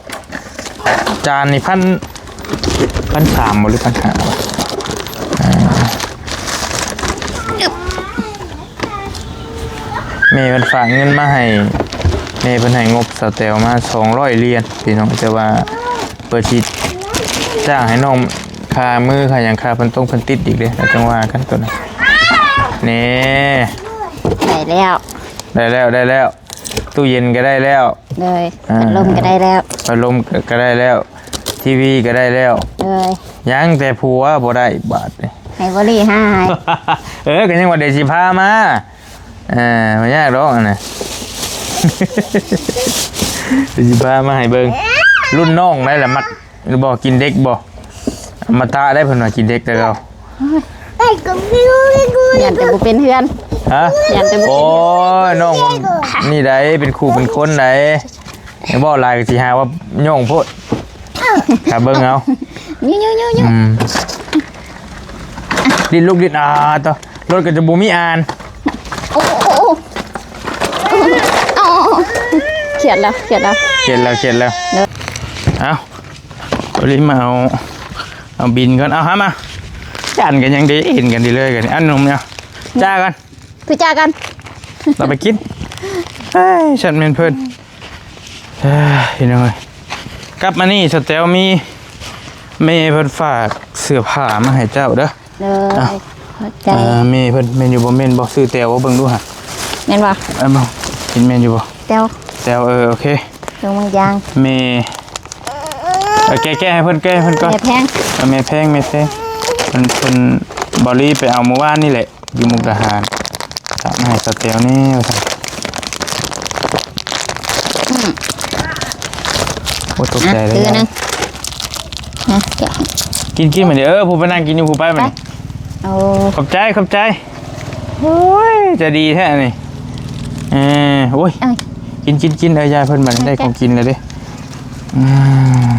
ຈານນີ້ພັນ ພັນສາມບໍ່ ຫຼື ພັນຫ້າບໍ່? ອ່າ ແມ່ເພິ່ນຝາກເງິນມາໃຫ້ ແມ່ເພິ່ນໃຫ້ງົບສາວແຕວມາສອງຮ້ອຍຫຼຽນພີ່ນ້ອງ. ແຕ່ວ່າເພິ່ນຊິຈ້າງໃຫ້ນ້ອງຄ່າມືຄ່າຫຍັງ ຄ່າເພິ່ນຕົງເພິ່ນຕິດອີກເດ້ ແລ້ວຈັ່ງວ່າກັນໂຕນັ້ນ. ແນ່ ໄດ້ແລ້ວ ໄດ້ແລ້ວ ໄດ້ແລ້ວ. ຕູ້ເຢັນກໍໄດ້ແລ້ວ ໂດຍ ອ່າ ພັດລົມກໍໄດ້ແລ້ວ ພັດລົມກໍໄດ້ແລ້ວ ທີວີກໍໄດ້ແລ້ວ ໂດຍ ຍັງແຕ່ຜົວບໍ່ໄດ້ບາດນີ້ ໃຫ້ບໍລິຫາໃຫ້. ເອີ ກໍຍັງວ່າດຽວຊິພາມາ ເອີ ບໍ່ຍາກດອກອັນນັ້ນ ດຽວຊິພາມາໃຫ້ເບິ່ງ. ລຸ້ນນ້ອງໄດ້ລະມັກ ຫຼືບໍ່ ກິນເດັກບໍ່? ອະມະຕະໄດ້ເພິ່ນວ່າກິນເດັກແຕ່ເກົ່າ. ຢ້ານແຕ່ບໍ່ເປັນເຮືອນ ຮະ? ຢ້ານແຕ່ບໍ່ເປັນເຮືອນ. ໂອ້ຍ ນ້ອງມັນນີ້ໃດ ເປັນຄູ່ເປັນຄົນໃດ ເວົ້າຫຼາຍກໍຊິຫາວ່າຍ້ອງໂພດ. ຖ້າເບິ່ງເອົາ ຍູ່ໆໆໆ ອືມ ດິ້ນລູກດິ້ນ ອ່າ ໂຕ ລົດກໍຈະບໍ່ມີອ່ານ. ໂອ້ ໂອ້ ໂອ້ ຄຽດແລ້ວ ຄຽດແລ້ວ ຄຽດແລ້ວ ຄຽດແລ້ວ. ເອົາ ໂອລິມາເອົາ ເອົາບິນກ່ອນ ເອົາຫາມາ. ຢ້ານກັນຫຍັງເດ້ ເຫັນກັນດີເລີຍກັນ. ອັນໜຸ່ມເນາະ ຈ້າກັນ ຄືຈ້າກັນ ເອົາໄປກິນ. ເອີຍ ສັດແມ່ນເພິ່ນ ເອີຍ ພີ່ນ້ອງເອີຍ. ກັບມານີ້ ສະແຕວມີ ແມ່ເພິ່ນຝາກເສື້ອຜ້າມາໃຫ້ເຈົ້າເດີ. ເດີ ອ່ະ ຂອບໃຈ. ເອີ ແມ່ເພິ່ນແມ່ນຢູ່ບໍ່? ແມ່ນບໍ່? ຊື່ແຕວບໍ່? ເບິ່ງດູຫະ ແມ່ນບໍ່? ເອີ ເບິ່ງ ເຫັນແມ່ນຢູ່ບໍ່? ແຕວ ແຕວ ເອີ ໂອເຄ ເບິ່ງບາງຢ່າງ ແມ່ ເອີ ແກະ ແກະໃຫ້ເພິ່ນ ແກະໃຫ້ເພິ່ນກ່ອນ. ແມ່ແພງ ເອີ ແມ່ແພງ ແມ່ແພງ ເພິ່ນ ເພິ່ນ ເບົາລີໄປເອົາມື້ວານນີ້ແຫຼະ ຢູ່ມຸກດາຫານ ຝາກມາໃຫ້ສະແຕວແດ່ວ່າຊັ້ນ. ອືມ ໂອ້ ຕົກໃຈແລ້ວ. ອ່ະ ແກະ ກິນ ກິນບາດນີ້. ເອີ ຜູ້ໄປນັ່ງກິນຢູ່ ຜູ້ໄປບາດນີ້. ໂອ້ ຂອບໃຈ ຂອບໃຈ. ໂອ້ຍ ໃຈດີແທ້ນີ້. ເອີ ໂອ້ຍ ເອີ ກິນ ກິນ ກິນ. ເອີ ຢາຍເພິ່ນບາດນີ້ ໄດ້ຂອງກິນແລ້ວເດ້. ອືມ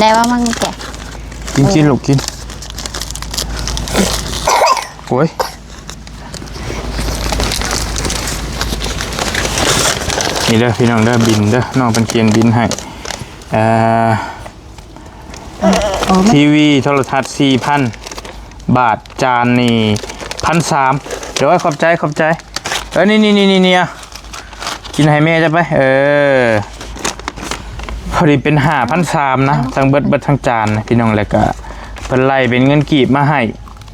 ໄດ້ວ່າມັນແກະ ກິນ ກິນລູກກິນ. ໂອ້ຍ ນີ້ເດີພີ່ນ້ອງເດີ ບິນເດີ ນ້ອງເພິ່ນຂຽນບິນໃຫ້. ເອີ ທີວີ ໂທລະທັດ ສີ່ພັນບາດ ຈານນີ້ ພັນສາມ. ໂດຍ ຂອບໃຈ ຂອບໃຈ. ເອີ ນີ້ໆໆໆ ກິນໃຫ້ແມ່ເຈົ້າໄປ. ເອີ ພໍດີເປັນຫ້າພັນສາມນະ ທັງເບິດ ເບິດທັງຈານນະພີ່ນ້ອງ. ແລ້ວກະເພິ່ນໄລ່ເປັນເງິນກີບມາໃຫ້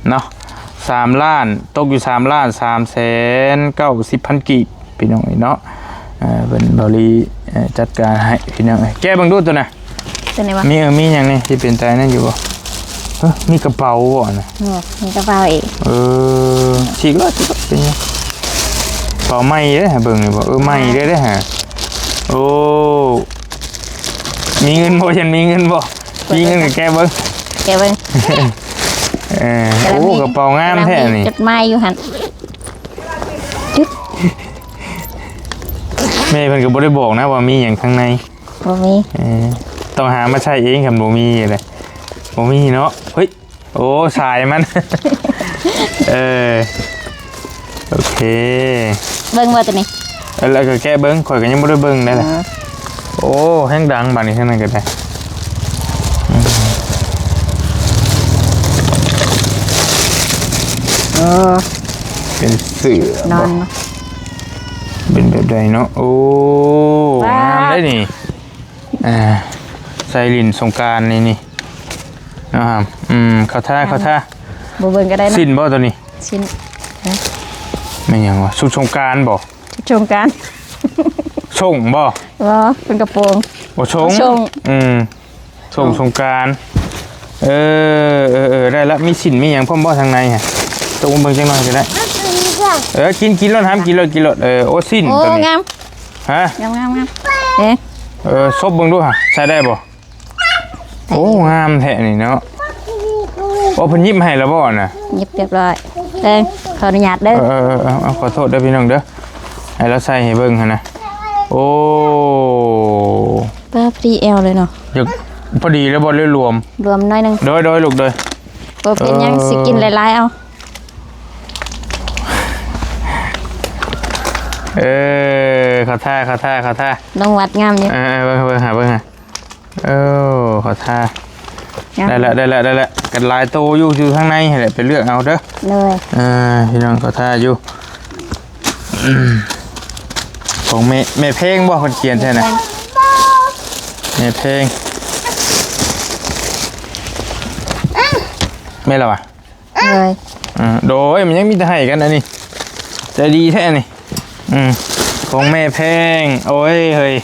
ເນາະ ສາມລ້ານ ຕົກຢູ່ສາມລ້ານສາມແສນເກົ້າສິບພັນກີບ ພີ່ນ້ອງເອີຍເນາະ. ເອີ ເພິ່ນ ເບົາລີ ເອີ ຈັດການໃຫ້ພີ່ນ້ອງເອີຍ. ແກະເບິ່ງດູໂຕນະ ໂຕນີ້ຫວາ? ມີ ເອີ ມີຫຍັງນີ້ທີ່ເປັນຕານັ້ນຢູ່ບໍ່? ເອີ ມີກະເປົາບໍ່ນະ? ເອີ ມີກະເປົາອີກ. ເອີ ສີກໂລດ ສີກໂລດ ເປັນຫຍັງ? ເປົາໃໝ່ເດ້ ໃຫ້ເບິ່ງນີ້ບໍ່? ເອີ ໃໝ່ເດ້ ເດ້ຫາ. ໂອ້ ມີເງິນບໍ່? ຍັງມີເງິນບໍ່? ມີເງິນກໍແກະເບິ່ງ ແກະເບິ່ງ. ເອີ ໂອ້ ກະເປົາງາມແທ້ນີ້. ຈົດໝາຍຢູ່ຫັ້ນ ແມ່ເພິ່ນກໍບໍ່ໄດ້ບອກນະວ່າມີຫຍັງຂ້າງໃນ. ບໍ່ມີ. ເອີ ຕ້ອງຫາມາໃຊ້ເອງ ຄັນບໍ່ມີເດ້. ບໍ່ມີເນາະ. ເຮີ້ຍ ໂອ້ ສາຍມັນ. ເອີ ໂອເຄ ເບິ່ງວ່າໂຕນີ້. ເອີ ແລ້ວກໍແກະເບິ່ງ ຂ້ອຍກໍຍັງບໍ່ໄດ້ເບິ່ງໄດ໋. ເອີ ໂອ້ ແຮງດັງບາດນີ້ ທາງນັ້ນກໍໄດ້. ອືມ ເອີ ເປັນເສື້ອ ນອນ ເປັນແບບໃດເນາະ? ໂອ້ ງາມເດ້ນີ້. ອ່າ ໃສ່ຫຼິ້ນສົງການນີ້ ນີ້ເນາະ. ອືມ ເຂົ້າທ່າ ເຂົ້າທ່າ. ບໍ່ເບິ່ງກໍໄດ້ເນາະ. ສິ້ນບໍ່ໂຕນີ້? ສິ້ນ ຮະ? ແມ່ນຫຍັງວະ? ຊຸດສົງການບໍ່? ຊຸດສົງການ. ສົ້ງບໍ່? ບໍ່ ເປັນກະໂປງ. ບໍ່ສົ້ງ? ບໍ່ສົ້ງ. ອືມ ສົ້ງ ສົ້ງ ສົງການ. ເອີ ເອີ ເອີ ໄດ້ລະ. ມີສິ້ນມີຫຍັງພ້ອມບໍ່ທາງໃນ? ຕົກມາເບິ່ງຈັກໜ່ອຍກໍໄດ້. ເອີ ກິນ ກິນໂລດ ຫາມກິນໂລດ ກິນໂລດ. ເອີ ໂອ້ ສິ້ນ ໂອ້ ຕົວນີ້ ງາມ. ຮະ? ງາມ ງາມ ງາມ. ເອີ ເອີ ສົບເບິ່ງດູຫະ ໃສ່ໄດ້ບໍ່? ໂອ້ ງາມແທ້ນີ້ເນາະ. ໂອ້ ເພິ່ນຫຍິບໃຫ້ແລ້ວບໍ່ນະ? ຫຍິບຮຽບຮ້ອຍ. ເອີ ຂໍອະນຸຍາດເດີ. ເອີ ເອີ ເອີ ເອີ ຂໍໂທດເດີພີ່ນ້ອງເດີ ໃຫ້ລາວໃສ່ໃຫ້ເບິ່ງຫັ້ນນະ. ໂອ້ ປ້າ ພໍດີແອວເລີຍເນາະ. ຢາກ ພໍດີແລ້ວບໍ່ ຫຼືລວມ? ລວມໜ້ອຍໜຶ່ງ. ໂດຍ ໂດຍ ລູກ ໂດຍ. ບໍ່ເປັນຫຍັງ ເອີ ຊິກິນຫຼາຍໆເອົາ. ເອີ ເຂົ້າທ່າ ເຂົ້າທ່າ ເຂົ້າທ່າ. ນ້ອງວັດງາມຢູ່. ເອີ ເບິ່ງ ເບິ່ງຫາ ເບິ່ງຫາ. ເອີ ເຂົ້າທ່າ. ໄດ້ລະ ໄດ້ລະ ໄດ້ລະ. ກັນຫຼາຍໂຕຢູ່ ຢູ່ທາງໃນຫັ້ນແຫຼະ ໄປເລືອກເອົາເດີ. ໂດຍ. ເອີ ພີ່ນ້ອງເຂົ້າທ່າຢູ່. ຂອງແມ່ ແມ່ແພງບໍ່ ເພິ່ນຂຽນໃສ່ນະ? ແມ່ແພງ. ແມ່ນລະວະ? ໂດຍ. ອືມ ໂດຍ ມັນຍັງມີແຕ່ໃຫ້ກັນອັນນີ້ ໃຈດີແທ້ນີ້. ອືມ ຂອງແມ່ແພງ. ໂອ້ຍ ເຮີ້ຍ.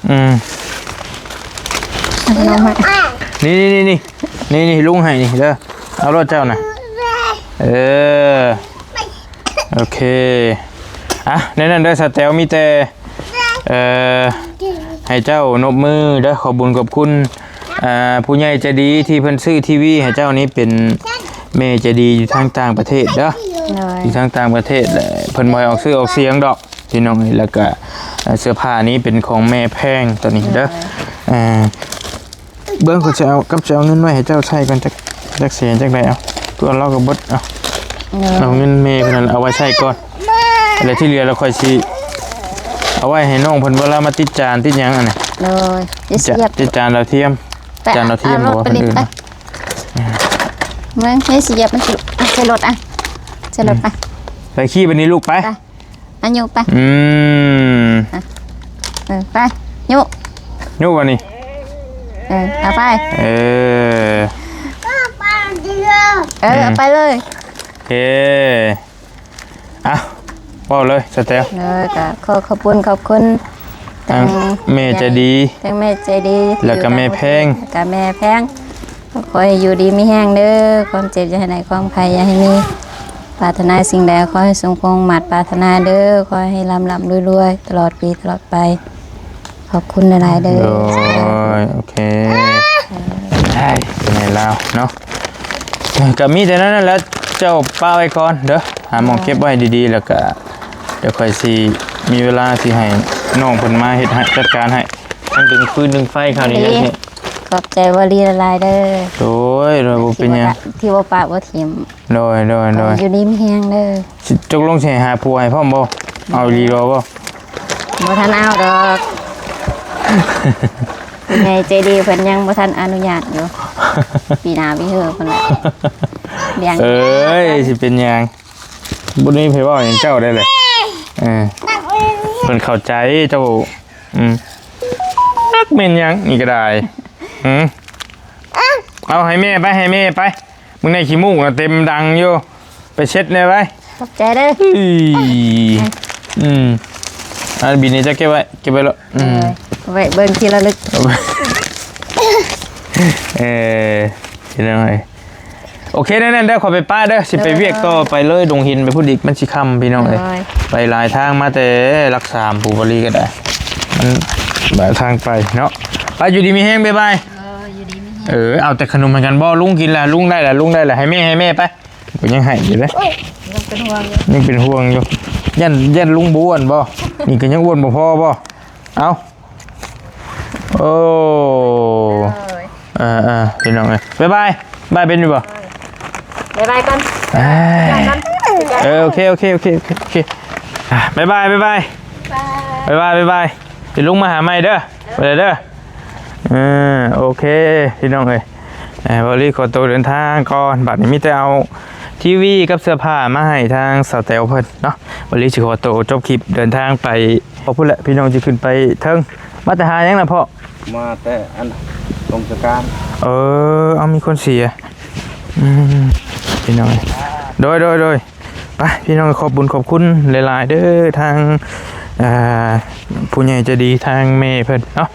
ອືມ ເອົາມາ ນີ້ ນີ້ ນີ້ ນີ້ ນີ້ ລຸງໃຫ້ນີ້ເດີ ເອົາໂລດເຈົ້ານະ. ເອີ ໂອເຄ. ອ່ະ ໃນນັ້ນເດີ ສາວແຕວ ມີແຕ່ ເອີ ໃຫ້ເຈົ້ານົບມືເດີ ຂອບບຸນຂອບຄຸນ ອ່າ ຜູ້ໃຫຍ່ໃຈດີທີ່ເພິ່ນຊື້ທີວີໃຫ້ເຈົ້ານີ້ ເປັນແມ່ໃຈດີຢູ່ທາງຕ່າງປະເທດເດີ. ໂດຍ. ຢູ່ທາງຕ່າງປະເທດແຫຼະ ເພິ່ນບໍ່ໃຫ້ອອກຊື່ອອກສຽງດອກ. ພີ່ນ້ອງເອີຍ ແລ້ວກະ ເອີ ເສື້ອຜ້ານີ້ເປັນຂອງແມ່ແພງໂຕນີ້ເດີ. ເອີ ເບິ່ງ ຂ້ອຍຊິເອົາ ກັບຊິເອົາເງິນໄວ້ໃຫ້ເຈົ້າໃຊ້ກ່ອນ ຈັກ ຈັກແສນຈັກໃດ. ເອົາ ຕົວລາວກໍເບິດ. ເອົາ ເອີ ເອົາເງິນແມ່ເພິ່ນນັ້ນເອົາໄວ້ໃຊ້ກ່ອນ ແລ້ວທີ່ເຫຼືອແລ້ວຂ້ອຍຊິເອົາໄວ້ໃຫ້ນ້ອງເພິ່ນ ເວລາມາຕິດຈານຕິດຫຍັງຫັ້ນນະ. ໂດຍ. ຕິດຈານດາວທຽມ ຈານດາວທຽມບໍ່ ເພິ່ນເອີ້ນ. ເບິ່ງ ໃຫ້ຊິຢຽບມັນ ໃສ່ລົດ ອ່ະ ໃສ່ລົດໄປ. ໄປຂີ່ບັດນີ້ລູກ ໄປ. ໄປ ອາຍຸໄປ. ອືມ ເອີ ໄປ ຍຸ ຍຸວ່ານີ້. ເອີ ເອົາໄປ. ເອີ ເອີ ເອົາໄປເລີຍ. ໂອເຄ ອ່ະ ເວົ້າເລີຍສະແຕວ. ເອີ ກໍຂໍຂອບຄຸນຂອບຄຸນ ທັງແມ່ໃຈດີ ທັງແມ່ໃຈດີ ແລ້ວກໍແມ່ແພງ ແລ້ວກໍແມ່ແພງ. ຂໍໃຫ້ຢູ່ດີມີແຮງເດີ ຄວາມເຈັບຢ່າໃຫ້ໄດ້ ຄວາມໄຂ້ຢ່າໃຫ້ມີ ປາດຖະໜາສິ່ງໃດ ຂໍໃຫ້ສົມຄວາມມຸ່ງມາດປາດຖະໜາເດີ ຂໍໃຫ້ລ່ຳໆລວຍໆ ຕະຫຼອດປີຕະຫຼອດໄປ. ຂອບຄຸນຫຼາຍໆເດີ. ໂດຍ ໂອເຄ ໄດ້ ແມ່ລາວເນາະ. ກໍມີແຕ່ນັ້ນແຫຼະ ເຈົ້າປະໄວ້ກ່ອນເດີ ຫາໝ່ອງເກັບໄວ້ດີໆ ແລ້ວກໍດຽວຂ້ອຍຊິມີເວລາຊິໃຫ້ນ້ອງເພິ່ນມາເຮັດໃຫ້ ຈັດການໃຫ້ ທັງດຶງຟືນດຶງໄຟຄາວນີ້. ໂດຍ ເຮັດ ຂອບໃຈວາລີຫຼາຍໆເດີ. ໂດຍ ໂດຍ ບໍ່ເປັນຫຍັງ ທີ່ວ່າປະບໍ່ຖິ້ມ. ໂດຍ ໂດຍ ໂດຍ ຢູ່ດີມີແຮງເດີ. ຊິຕົກລົງຊິໃຫ້ຫາຜົວໃຫ້ພ້ອມບໍ່? ເອົາອີ່ຫຼີບໍ່? ບໍ່ທັນເອົາດອກ ຜູ້ໃຫຍ່ໃຈດີເພິ່ນຍັງບໍ່ທັນອະນຸຍາດຢູ່ ປີໜ້າປີເຫີພຸ້ນແຫຼະ. ລ້ຽງ ເອີຍ ຊິເປັນຫຍັງ ບໍ່ໄດ້ໃຜເວົ້າຫຍັງເຈົ້າໄດ້ເລີຍ. ເອີ ເພິ່ນເຂົ້າໃຈເຈົ້າ. ອືມ ຈັກແມ່ນຫຍັງນີ້ກໍໄດ້. ອືມ ເອົາໃຫ້ແມ່ໄປ ໃຫ້ແມ່ໄປ. ມຶງໃນຂີ້ມູກນະເຕັມດັງຢູ່ ໄປເຊັດແດ່ໄວ້. ຂອບໃຈເດີ. ອືມ ອັນບິນນີ້ຈະເກັບໄວ້ ເກັບໄວ້ໂລດ. ອືມ ເອີ ໄວ້ເບິ່ງທີ່ລະລຶກ. ເອີ ພີ່ນ້ອງເອີຍ ໂອເຄ ນັ້ນເດີ ຂໍໄປປະເດີ ຊິໄປວຽກຕໍ່ໄປເລີຍ ດົງຫີນໄປພຸ້ນອີກ ມັນຊິຄ່ຳ ພີ່ນ້ອງເອີຍ. ໂດຍ ໄປຫຼາຍທາງ ມາແຕ່ຫຼັກສາມ ຜູ້ບໍລິກໍໄດ້ ມັນຫຼາຍທາງໄປເນາະ. ໄປ ຢູ່ດີມີແຮງ ບາຍບາຍ. ເອີ ຢູ່ດີມີແຮງ. ເອີ ເອົາແຕ່ຂະໜົມໃຫ້ກັນບໍ່? ລຸງກິນລະ ລຸງໄດ້ລະ ລຸງໄດ້ລະ ໃຫ້ແມ່ ໃຫ້ແມ່ໄປ. ກໍຍັງໃຫ້ຢູ່ເດ້ ຍັງເປັນຫ່ວງຢູ່ ຍັງເປັນຫ່ວງຢູ່. ຢ້ານ ຢ້ານລຸງບໍ່ອ້ວນບໍ່? ນີ້ກໍຍັງອ້ວນບໍ່ພໍບໍ່? ເອົາ ໂອ້ ເອີ ເອີ ພີ່ນ້ອງເອີຍ ບາຍບາຍ. ບາຍເປັນຢູ່ບໍ່? ບາຍບາຍກ່ອນ. ເອີ ໂອເຄ ໂອເຄ ໂອເຄ ໂອເຄ ອ່າ ບາຍບາຍ ບາຍບາຍ ບາຍບາຍ ບາຍບາຍ. ດຽວລຸງມາຫາໃໝ່ເດີ ໄປເດີ. ເອີ ໂອເຄ ພີ່ນ້ອງເອີຍ ເອີ ເບົາລີຂໍໂຕເດີນທາງກ່ອນ. ບັດນີ້ມີແຕ່ເອົາທີວີກັບເສື້ອຜ້າມາໃຫ້ທາງສາວແຕວເພິ່ນເນາະ. ເບົາລີຊິຂໍໂຕຈົບຄລິບເດີນທາງໄປ ເພາະພຸ້ນແຫຼະ ພີ່ນ້ອງ ຊິຂຶ້ນໄປເທິງ. ມາແຕ່ຫາຫຍັງນະພໍ່? ມາແຕ່ອັນ ລົງສະການ. ເອີ ເອົາ ມີຄົນເສຍ. ອືມ ພີ່ນ້ອງເອີຍ ໂດຍ ໂດຍ ໂດຍ. ໄປພີ່ນ້ອງ ຂອບບຸນຂອບຄຸນຫຼາຍໆເດີ ທາງ ເອີ່ ຜູ້ໃຫຍ່ໃຈດີ ທາງແມ່ເພິ່ນເນາະ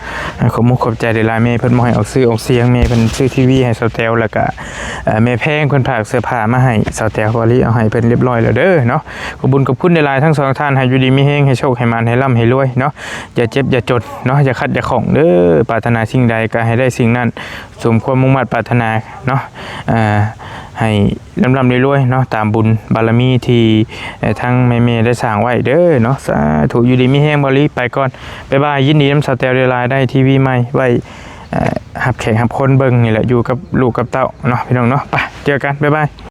ຂອບມຸກຂອບໃຈຫຼາຍໆ ແມ່ເພິ່ນບໍ່ໃຫ້ອອກຊື່ອອກສຽງ ແມ່ເພິ່ນຊື້ທີວີໃຫ້ສາວແຕວ ແລ້ວກະ ເອີ່ ແມ່ແພງເພິ່ນຝາກເສື້ອຜ້າມາໃຫ້ສາວແຕວ ເບົາລີເອົາໃຫ້ເພິ່ນຮຽບຮ້ອຍແລ້ວເດີເນາະ ຂອບບຸນຂອບຄຸນຫຼາຍໆທັງສອງທ່ານ ໃຫ້ຢູ່ດີມີແຮງ ໃຫ້ໂຊກໃຫ້ໝານ ໃຫ້ລ່ຳໃຫ້ລວຍເນາະ ຢ່າເຈັບຢ່າຈົນເນາະ ຢ່າຂັດຢ່າຂ້ອງເດີ ປາດຖະໜາສິ່ງໃດກໍໃຫ້ໄດ້ສິ່ງນັ້ນ ສົມຄວາມມຸ່ງມາດປາດຖະໜາເນາະ ເອີ່ ໃຫ້ລ່ຳໆລວຍໆເນາະ ຕາມບຸນບາລະມີທີ່ ເອີ່ ທັງແມ່ໆໄດ້ສ້າງໄວ້ເດີເນາະ ສາທຸ ຢູ່ດີມີແຮງ ເບົາລີໄປກ່ອນ ບາຍບາຍ ຍິນດີນຳສາວແຕວຫຼາຍໆ ໄດ້ທີວີໃໝ່ໄວ້ ເອີ່ ຮັບແຂກຮັບຄົນເບິ່ງນີ້ແຫຼະ ຢູ່ກັບລູກກັບເຕົ້າເນາະ ພີ່ນ້ອງເນາະ ໄປ ເຈີກັນ ບາຍບາຍ.